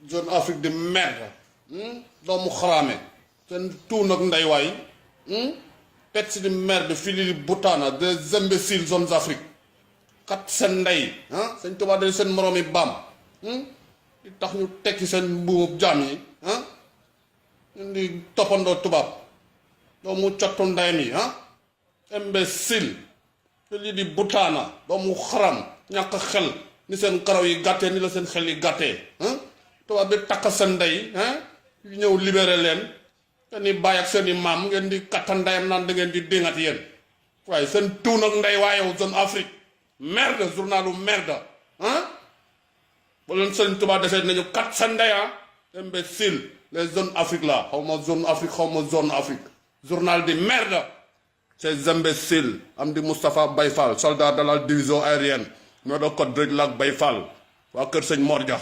zone Afrique de merde doomu xaraame seen tuun ak ndey waay pets de merde fili di butaana des imbéciles zones Afrique kat seen ndey seen tubaab dañ seen moroomi baam di tax ñu tekki seen mbuumub jaam yi ñu di toppandoo tubaab doomu cottu ndeyam yi imbécile fili di butaana doomu xaram ñàkk xel ni seen karaw yi gàttee ni la seen xel yi gàttee tubaab bi takk seen ndey ñëw libéré leen ngeen di bàyyi ak seen i maam ngeen di katta ndeyam naan da ngeen di déngat yéen waaye seen tuun ak ndey waaye yow zone Afrique merde journalu merde ba leen seen tubaab desee nañu kat seen ndey imbécile les zones Afrique là xaw ma zone Afrique xaw ma zone Afrique journal de merde ces imbéciles am di Moustapha Baye Fall soldat de la division aérienne ñoo da code Drake Lac Baye Fall waa kër sëñ Mor Dia